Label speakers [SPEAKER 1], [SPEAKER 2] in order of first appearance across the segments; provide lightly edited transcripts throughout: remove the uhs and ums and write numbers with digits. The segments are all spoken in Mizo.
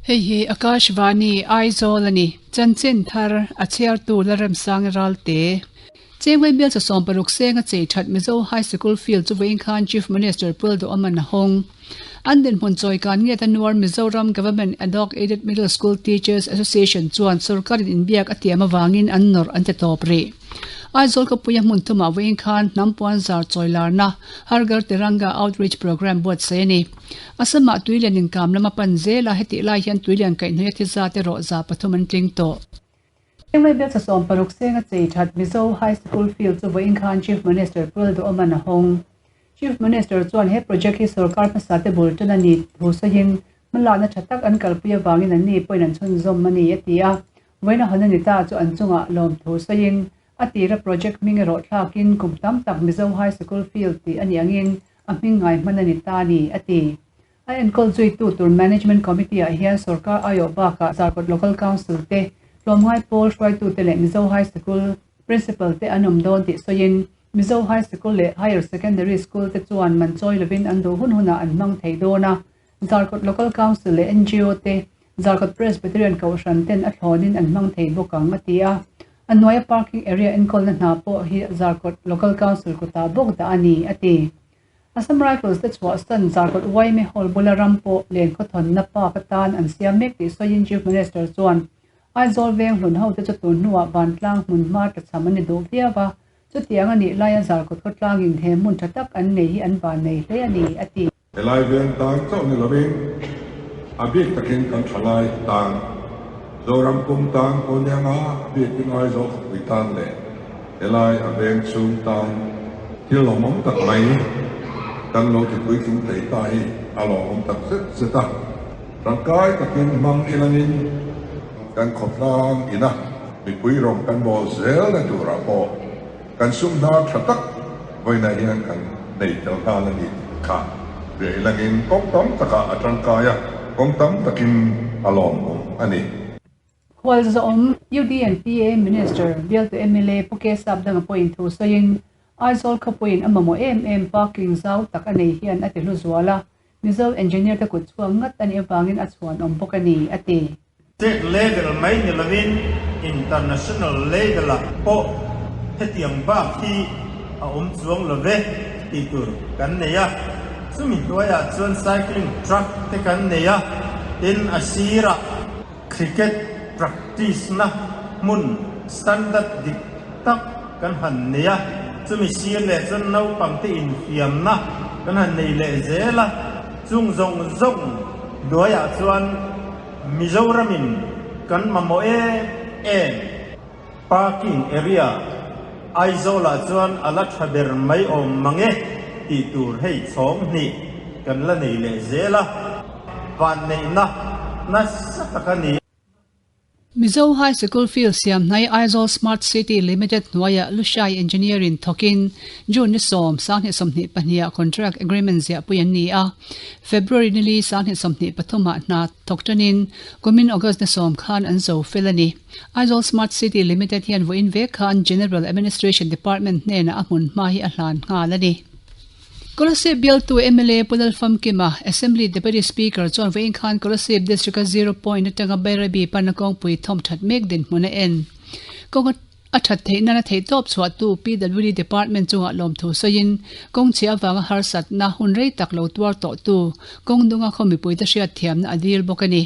[SPEAKER 1] Hei hi Akashvani, Aizawl a ni. Chanchin thar, a chhiartu Lalremsang Ralte. Chengwei bial cha 60 senga chei that Mizo High Sikul field chu vawiin khan Chief Minister Pu Duhawman a hawng. An dinhmun chawi kan nge ta nuar Mizoram Government Ad Hoc Aided Middle School Teachers Association chuan sorkarin inbiak a tiam avangin an nawrh an ti tawp rih. Aizawl khawpuia hmun thumah vawiin khan hnam puan zar chawi larna Har Ghar Tiranga Outreach Programme buatsaih a ni. Assam-ah tuilian inkam lam a pan zel a, hetih lai hian tuilian kaihhnawih a thi zat erawh 300 an tling tawh. Hengmai bial 60 senga chei that Mizo High School field chu vawiin khan Chief Minister Pu Lalduhawman a hawng. Chief Minister chuan he project hi sorkar hmasa te bul tan a ni thu sawiin hmalakna tha tak an kalpui avangin an ni pawhin an chhunzawm a ni a ti a. Vawiin a hawn a ni ta chu an chungah lawmthu sawiin a tira project hming erawh thlakin kum tam tak Mizo High School field tih a nih angin a hming ngai hman a ni ta a ni, a ti. A enkawl zuitu tur Management Committee-ah hian sorkar aiawh bakah Zarkawt Local Council te, tlawmngai pawl hruaitute leh Mizo High Sikul Principal te an awm dawn tih sawiin Mizo High Sikul leh Higher Secondary School te chuan man chawi lovin an duh hun hunah an hmang thei dawn a, Zarkawt Local Council leh ngo te, Zarkawt Presbyterian Kohhran ten a thlawnin an hmang thei bawk ang, a ti a. A hnuaia parking area enkawlna hna pawh hi Zarkawt Local Council kutah bawk dah a ni, a ti. Assam Rifles te chhuahsan Zarkawt YMA Hall bula ram pawh len khawthawnna park atan an siam mek tih sawiin Chief Minister chuan Aizawl veng hlun hote chu tun hnuah vantlang hmun hma tlachham an ni duh viau a, chutiang a nih laia Zarkawt khawtlangin he hmun tha tak an nei hi an van nei hle a ni, a ti.
[SPEAKER 2] Helai veng tan chauh ni lovin a bik takin kan thalai tan, Zoram pum tan pawh nia nga a bikin Aizawl khawpui tan leh helai a veng chhung tan thil lawmawm tak mai kan lo ti puitling thei ta hi a lawmawm tak zet zet a. Tangkai takin hmang ilangin kan khawtlang ina mipui rawng kan bawl zelna turah pawh Kan sum hnar tha tak vawiinah hian kan nei tel nghal a ni tih kha ve ilangin kawng tam takah a tangkai a, kawng tam takin a lawmawm a ni.
[SPEAKER 1] Khualzawm UDNPA Minister bialtu mla Pu K Sapdanga pawhin thu sawiin Aizawl khawpuiin a mamawh em em parking zau tak a nei hian a ti hlu zual a, Mizo engineer te kut chhuak ngat a nih avangin a chhuanawm bawk a ni, a ti.
[SPEAKER 3] State level mai ni lovin international level ah pawh hetiang bak hi a awm chuang lo ve tih tur kan nei a. Chumi hnuaiah chuan cycling track te kan nei a, tin a sirah cricket practice na hmun standard dik tak kan han nei a, chumi sir leh chuan naupang te infiamna kan han nei leh zel a, chung zawng zawng hnuaiah chuan Mizoramin kan mamawh em em parking area Aizawlah chuan a la tha ber mai awm mang e tih tur hei chhawng hnih kan la nei leh zel a, vanneihna nasa tak a ni.
[SPEAKER 1] Mizo High Sikul field siam hnai Aizawl Smart City Limited hnuaiah Lushai Engineering thawkin June ni 10, 2022 ah contract agreement ziahpui an ni a. February ni li, 2023 ah hna thawk tanin kumin August ni 10 khan an zo fel a ni. Aizawl Smart City Limited hian vawiin vek khan General Administration Department hnenah a hmun hma hi a hlan nghal a ni. Kolasib bialtu mla Pu Lalfamkima, Assembly Deputy Speaker chuan vawiin khan Kolasib District-a Zero Point atanga Bairabi pana kawngpui thawm that mek dinhmun a en. Kawng a that theih nana theihtawp chhuahtu PWD Department chungah lawmthu sawiin kawng chhia avanga harsatna hun rei tak lo tuar tawhtu kawng dunga khaw mipuite hriatthiamna a dil bawk a ni.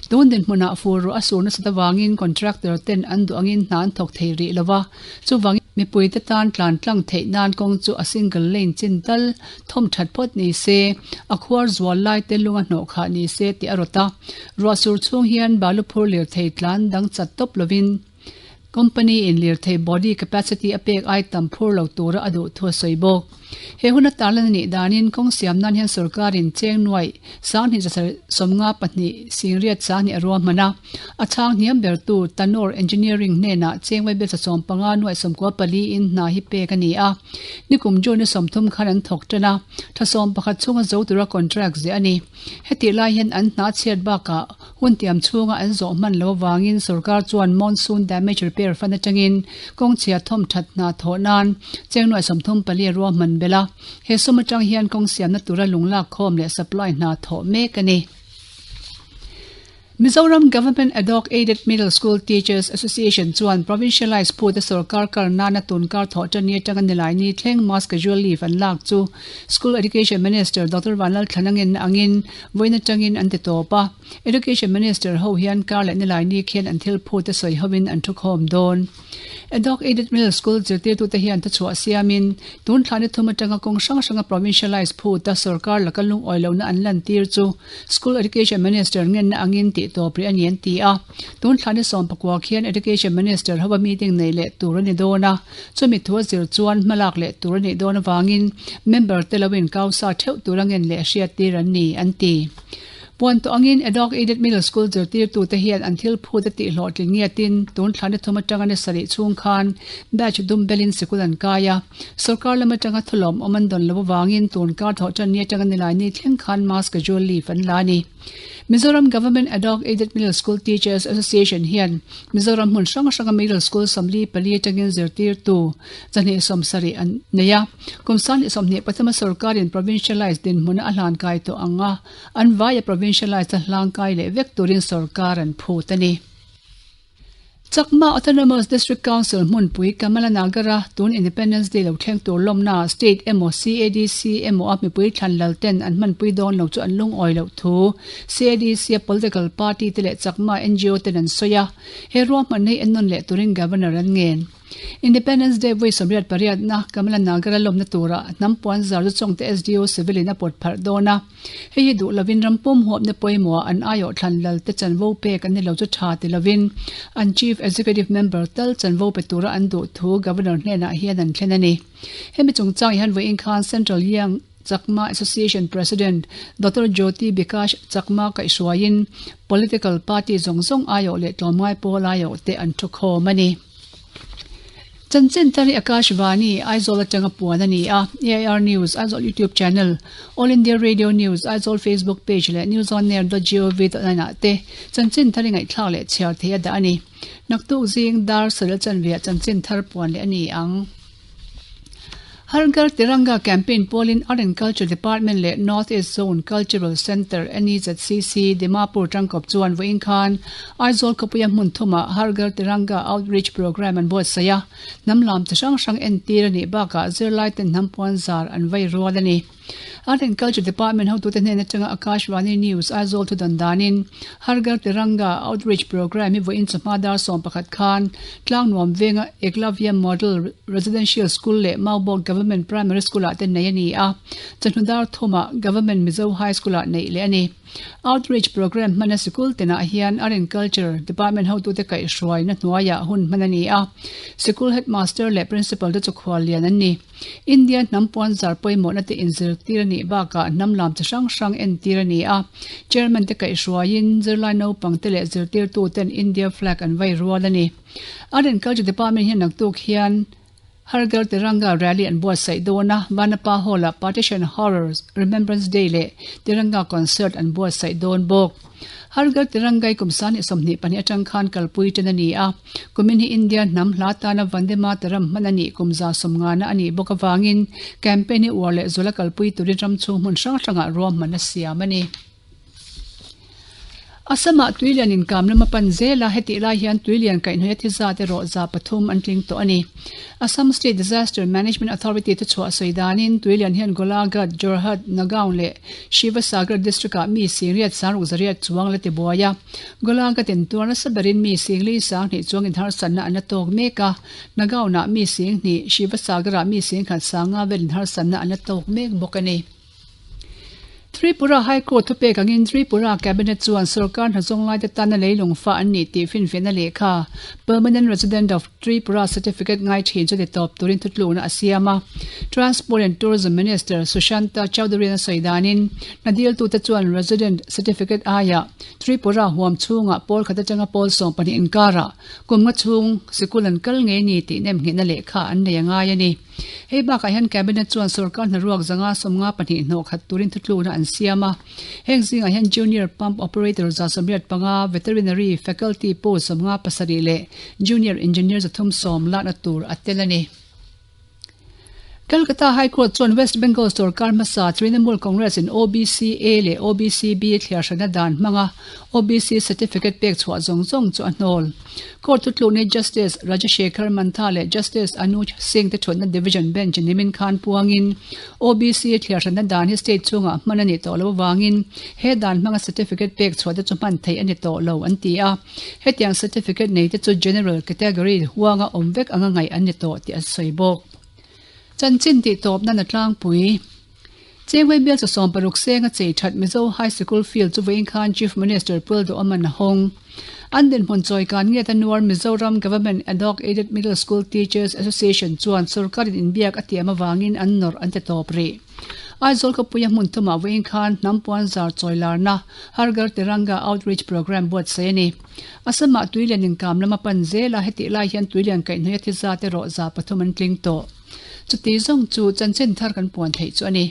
[SPEAKER 1] Tun dinhmunah fur ruah a sur nasat avangin contractor ten an duh angin hna an thawk thei rih lova, chuvangin mipuite tan tlan tlang theih nan kawng chu a single lane chin tal thawm that phawt ni se, a khuar zual lai te lunga hnawh khah ni se tih a rawt a. Ruah sur chhung hian balu phur lirthei tlan dang chat tawp lovin Company in lirthei body capacity a pek ai tam phur lo tura a duh thu a sawi bawk. He hun a tarlan a nih danin kawng siam nan hian sorkarin cheng nuaih 2172 singriat 2 a ruahman a. A chhang hniam bertu Tanor Engineering hnenah cheng vaibel 15 nuaih 94 in hna hi pek a ni a. Nikum June ni 30 khan an thawk tan a, tha 11 chhunga zo tura contract ziah a ni. Hetih lai hian an hna chhiat bakah Hun tiam chhunga an zawh hman lo avangin sorkar chuan Monsoon Damage Repair Fund atangin kawng chhia thawm that hna thawh nan cheng nuaih 34 a ruahman belh a. He sum atang hian kawng siamna tura lunglak khawm leh supply hna thawh mek a ni. Mizoram Government Ad-hoc Aided Middle School Teachers Association chuan Provincialised phut a sorkar kar nana tunkar thawh tan ni atanga Nilaini thleng mass casual leave an lak chu School Education Minister Doctor Vanlalthlana ngenna angin vawiin atangin an ti tawp a. Education Minister ho hian kar leh Nilaini khian an thil phut a sawi hovin an thukhawm dawn. Ad-hoc Aided Middle School zirtirtute hian thuchhuah siamin tun thla ni thum atanga kawng hrang hranga provincialised phut a sorkar laka lungawi lohna an lantir chu School Education Minister ngenna angin tih tawp rih a ni an ti a. Tun thla ni sawmpakua khian Education Minister hova meeting nei leh tur a ni dawn a, chumi thu a zir chuan hmalak leh tur a nih dawn avangin member te lo inkau sa theuh tur a ngen leh hriattir an ni, an ti. Puan tawh angin Ad-hoc Aided Middle School zirtirtute hian an thil phut a tih hlawhtling ngiatin tun thla ni thum atanga ni sarih chhung khan batch dum belin sikul an kai a. Sorkar lam atanga thulawm awm an dawn lo avangin tun kar thawh tan ni atanga nilai ni thleng khan mass casual leave an la a ni. Mizoram Government Ad-hoc Aided Middle School Teachers Association hian Mizoram hmun hrang hranga middle school 44 atangin zirtirtu 270 an nei a. Kum 2023 a sorkarin provincialised dinhmuna a hlan kai tawh ang a, an vaia provincialised a hlang kai leh vek turin sorkar an phut a ni. Chakma Autonomous District Council hmunpui Kamala Nagar-a tun Independence Day lo thleng tur lawmna State emaw CADC emaw a mipui thlan lal ten an hmanpui dawn lo chu an lungawi loh thu CADC a political party te leh Chakma ngo ten an sawi a, he ruahmanna hi ennawn leh turin Governor an ngen. Independence Day vawi 88 na Kamala Nagar-a lawmna turah hnam puan zar chu Chawngte SDO Civil in a pawt pharh dawn a. Hei hi duh lovin ram pum huapna pawimawhah an aiawh thlan lal te chanvo pek an ni lo chu tha ti lovin an Chief Executive Member tal chanvo pe tura an duh thu Governor hnenah hian an thlen a ni. Hemi chungchang hian vawiin khan Central Young Chakma Association President Doctor Jyoti Bikash Chakma kaihhruaiin political party zawng zawng aiawh leh tlawmngai pawl aiawh te an thukhawm a ni. Chanchin thar hi Akashvani, Aizawl atanga puan a ni a, AIR News, Aizawl YouTube Channel, All India Radio News, Aizawl Facebook Page leh newsonair.gov.in ah te chanchin thar i ngaihthlak leh chhiar thei a dah a ni. Naktuk zing dar saril chanveah chanchin thar puan leh a ni ang. Har Ghar Tiranga Campaign pawlin Art and Culture Department leh North East Zone Cultural Centre, NEZCC, Dimapur tangkawp chuan vawiin khan Aizawl khawpuia hmun thumah Har Ghar Tiranga Outreach Programme an buatsaih a, hnam lam chi hrang hrang entir a nih bakah zirlaiten hnam puan zar an vai rual a ni. Art and Culture Department hotute hnen atanga Akashvani News Aizawl thudan danin Har Ghar Tiranga Outreach Programme hi vawiin chawhma dar 11 khan Tlangnuam venga Eklavya Model Residential School leh Maubawk Government Primary School ah te nei a ni a, chawhnu dar thumah Government Mizo High School ah neih leh a ni. Outreach Programme hmana sikul tinah hian Art and Culture Department hotute kaihhruaina hnuaiah hun hman a ni a, sikul Headmaster leh Principal te chu khuallian an ni. India hnam puan zar pawimawhna te inzirtir a nih bakah hnam lam chi hrang hrang entir a ni a. Chairman te kaihhruaiin zirlai naupang te leh zirtirtu ten India flag an vai rual a ni. Art and Culture Department hian naktuk hian Har Ghar Tiranga Rally an buatsaih dawn a, Vanapa Hall ah Partition Horror Remembrance Day leh Tiranga Concert an buatsaih dawn bawk. Har Ghar Tiranga hi kum 2022 atang khan kalpui tan a ni a. Kumin hi India hnam hla tana Vande Mataram hman a nih kum 50na a nih bawk avangin campaign hi uar leh zuala kalpui turin ram chhung hmun hrang hrangah ruahman a siam a ni. Assam-ah tuilian inkam lam a pan zel a, hetih lai hian tuilian kaihhnawih a thi zat erawh 300 an tling tawh a ni. Assam State Disaster Management Authority te chhuah sawi danin tuilian hian Golaghat, Jorhat, Nagaon leh Sivasagar district-ah mi singriat sangruk zariat chuang la ti buai a. Golaghat in tuar nasa berin mi singli 2000 chuang inharsanna an la tawk mek a, Nagaon-ah mi 20, Sivasagar-ah mi 10,000 sanga vel inharsanna an la tawk mek bawk a ni. Tripura High Court thupek angin Tripura Cabinet chuan sorkar hnazawng laite tana leilung fa an nih tih finfiahna lehkha Permanent Resident of Tripura Certificate ngai thin chu ti tawp turin thutlukna a siam a. Transport and Tourism Minister Sushanta Chowdhury-a'n a sawi danin hna diltute chuan Resident Certificate aiah Tripura huam chhungah pawl khat atanga pawl 12 inkarah kum nga chhung sikul an kal ngei ni tih nemnghehna lehkha an nei a ngai a ni. Hei bakah hian Cabinet chuan sorkar hnaruak zanga 52 hnawh khat turin thutlukna an siam a. Heng zingah hian Junior Pump Operator 185, Veterinary Faculty post 57 leh Junior Engineer 310 lakna tur a tel a ni. Calcutta High Court chuan West Bengal sorkar hmasa Trinamool Congress in OBC A leh OBC B thliar hrana dan hmanga OBC certificate pek chhuah zawng zawng chu a hnawl. Court thutlukni Justice Rajashekhar Mantha leh Justice Anuj Singh te thutna Division Bench nimin khan puangin OBC thliar hrana dan hi state chhungah hman a nih tawh loh avangin he dan hmanga certificate pek chhuah te chu hman theih a ni tawh lo an ti a. Hetiang certificate nei te chu General Category huanga awm vek anga ngaih an ni tawh tih an sawi bawk. Chanchin tih tawp nan a tlangpui. Chengwei bial chaw 60 senga chei that Mizo High Sikul field chu vawiin khan Chief Minister Pu Duhawman a hawng. An dinhmun chawi kan nge ta nuar Mizoram Government Ad Hoc Aided Middle School Teachers Association chuan sorkarin inbiak a tiam avangin an nawrh an ti tawp rih. Aizawl khawpuia hmun thumah vawiin khan hnam puan zar chawi larna Har Ghar Tiranga Outreach Programme buatsaih a ni. Assam-ah tuilian inkam lam a pan zel a, hetih lai hian tuilian kaihhnawih a thi zat erawh 300 an tling tawh. Chuti zawng chu chanchin thar kan puan theih chu a ni.